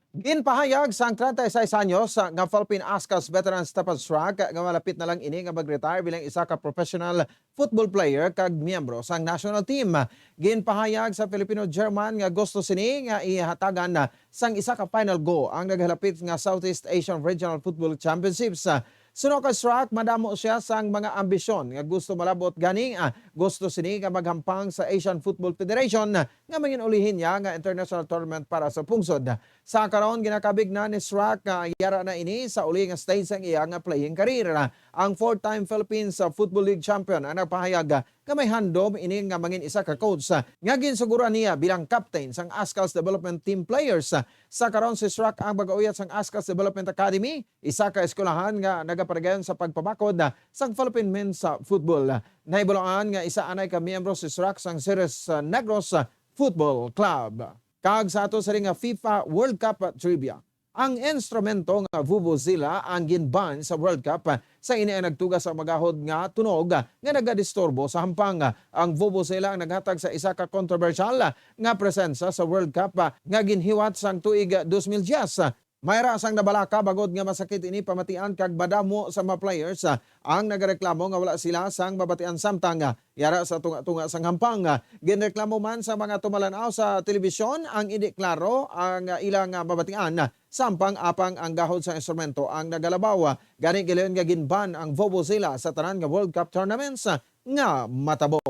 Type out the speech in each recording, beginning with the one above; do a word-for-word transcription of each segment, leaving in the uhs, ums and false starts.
Ginpahayag sang treinta y seis anyos nga Philippine Ascals veteran Stefan Straka nga malapit na lang ini nga mag-retire bilang isa ka professional football player kag miyembro sang national team. Ginpahayag sa Filipino-German nga gusto sini nga ihatagan sang isa ka final go ang naghalapit nga Southeast Asian Regional Football Championships. Suno kay Straka, madamo siya sang mga ambisyon nga gusto malabot, gani, ah, gusto sini nga maghampang sa Asian Football Federation nga manginulihin niya nga international tournament para sa pungsod. Sa karon, ginakabig na ni Straka nga yara na ini sa uli nga stage sang iya nga playing career. Ang four-time Philippines Football League champion ang nagpahayag nga may handom ini nga mangin isa ka coach nga ginsuguran niya bilang captain sang Ascals Development Team players. Sa karon, si Straka ang mag-auyat sang Ascals Development Academy, isa ka eskwelahan nga nagapadayon sa pagpabakod sang Philippine men's football. Nahibaluan nga isa anay ka miyembro si Straka sang Ceres Negros Football Club. Kag sa ato sini nga FIFA World Cup trivia, ang instrumento nga vuvuzela ang gin-ban sa World Cup, sa ini ang nagtuga sa magahod nga tunog nga nagadisturbo sa hampang. Ang vuvuzela ang naghatag sa isa ka kontrobersyal nga presensya sa World Cup nga ginhiwat sang tuig dos mil diyes. Mayra sang nabalaka bangod nga masakit ini pamatian kag madamo sa mga players ang nagareklamo nga wala sila sang mabatian samtang yara sa tunga-tunga sang hampang. Ginreklamo man sa mga tumalan-aw sa telebisyon ang indi klaro ang ilang mabatian, samtang apang ang gahod sa instrumento ang nagalabaw. Gani, gilayon nga gin-ban ang vuvuzela sa tanan nga World Cup tournaments nga matabo.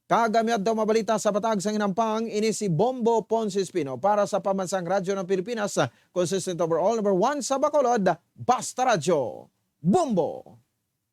Kag kami adto mabalita sa patag sa hinampang, ini si Bombo Ponce Espino para sa Pambansang Radyo ng Pilipinas, consistent overall number one sa Bacolod, Basta Radyo, Bombo!